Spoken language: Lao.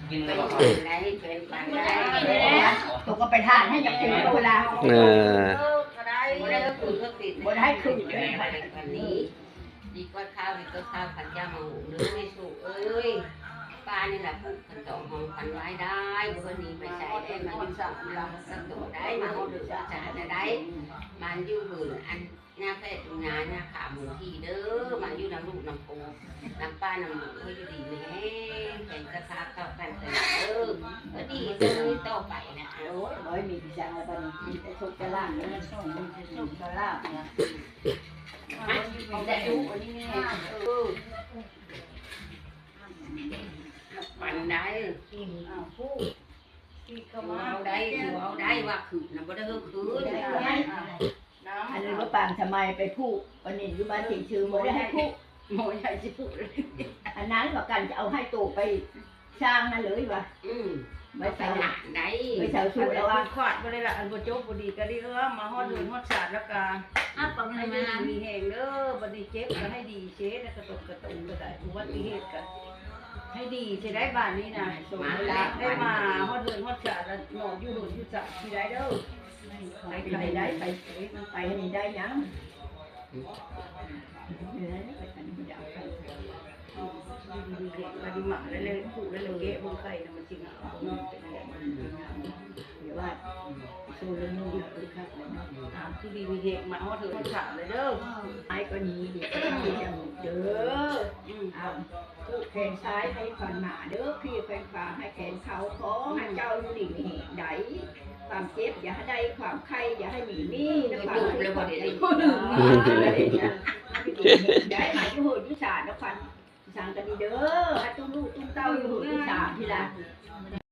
ໄດ້ເປັນປານໃດ ຕົກກໍໄປທານໃຫ້ຈັກເປັນໂຕລາວ ເອີ ບໍ່ໄດ້ຄືນເຂົາຕິດ ບໍ່ໄດ້ຄືນເລີຍ ປານນີ້ ດີກວ່າຂ້າວ ດີກວ່າຂ້າວ ຄັນຢ່າມາໂຫມເດີແມ່ສູ່ເອີຍ ປ້ານີ້ລະຜູ້ຄັນຈອງຫ້ອງພັນໄວ້ໄດ້ ບໍ່ໜີໄປໃສໄດ້ ມາຢູ່ສາມຫຼັງສັກໂຕໄດ້ ມາຮອດເດີອາຈານນະໄດ້ ມາຢູ່ເຮືອນອັນ ຍາແພດຍາ ຍາຂາໝູທີ່ເດີ ມາຢູ່ນຳລູກນຳໂພ ນຳປ້ານຳລຸງ ເອີຍ ຢູ່ດີມີແຮງ ແຂງກະຊາເຂົ້າກັນໄປເດີ ກໍດີເດີຕໍ່ໄປນະ ໂອ້ຍ ບໍ່ມີອີຫຍັງແລ້ວ ບັດນີ້ມີແຕ່ໂຊກແຕ່ລາບເດີ ໂຊກແຕ່ລາບນະ ມາ ຂອງແຕ່ຢູ່ອັນນີ້ແມ່ ເອີ ປັນໄດ້ ເອົາຜູ້ ທີ່ເຂົ້າມາ ເອົາໄດ້ ເອົາໄດ້ ວ່າຄືນນະ ບໍ່ໄດ້ເຮີ້ຄືນ ອັນນີ້ວ່າປາງສະໄໝໄປຜູກ ອັນນີ້ຢູ່ບ້ານເຊງຊື ບໍ່ໄດ້ໃຫ້ຜູກ ໝໍໃຫຍ່ຊິຜູກ ອັນນັ້ນວ່າກັນຈະເອົາໃຫ້ໂຕໄປສ້າງຫັ້ນເລີຍວ່າ ອືມ ໄປເຊົາ ໄປເຊົາສູດແລ້ວວ່າ ຂອດບໍ່ໄດ້ລະ ອັນບໍ່ຈົບບໍ່ດີກໍດີ ເອີ ມາຮອດເຮືອນຮອດຊານແລ້ວກໍ ອ່ະ ປະມານນັ້ນ ໃຫ້ຢູ່ດີມີແຮງເດີ ບັດນີ້ເຈັບກໍໃຫ້ດີເຊ ແລ້ວກະຕົກກະຕົກກໍໄດ້ ອຸບັດຕິເຫດກໍໃຫ້ດີເຊໄດ້ ບາດນີ້ນະ ມາແລ້ວ ໄດ້ມາຮອດເຮືອນຮອດຊານແລ້ວ ນອນຢູ່ເຮືອນຢູ່ຊານຊິໄດ້ເດີ ໃຜໄດ້ ໃຜໄດ້ ມັນໄປໃຫ້ໄດ້ຫຍັງ ເອີ ໄປກັນ ມັນຈະເອົາໄປ ດີໆ ມາເລີຍ ຜູ້ເລີຍ ແກະເບິ່ງໄຂ່ນະ ມັນຊິງາມ ເນາະ ເປັນແບບນີ້ ດຽວວ່າ ໂຊເລື່ອງນີ້ເອົາໄປຄັກແລ້ວເນາະ ຕາມທີ່ດີມີເຮກມາຮອດເຖິງຮອດສາມເລີຍເດີ ໄປກໍນີ້ດີ ເດີ ອືມ ອ້າວ ຜູ້ແຂນຊ້າຍໃຫ້ຂວັນໜ້າເດີ ຜູ້ແຂນຂວາໃຫ້ແຂນເຂົາ ຂໍໃຫ້ເຈົ້າຢູ່ດີມີແຮງໃດ ຄວາມເຈັບຢ່າໃຫ້ໄດ້ ຄວາມໄຂ້ຢ່າໃຫ້ມີ ມີແຕ່ຄວາມ ໄດ້ມາຢູ່ເຮືອນຢູ່ຊານເນາະ ຂວັນ ສັງກະດີເດີ ຫາຕຸ້ມລູກຕຸ້ມເຕົ້າຢູ່ເຮືອນຢູ່ຊານພີ້ລະ.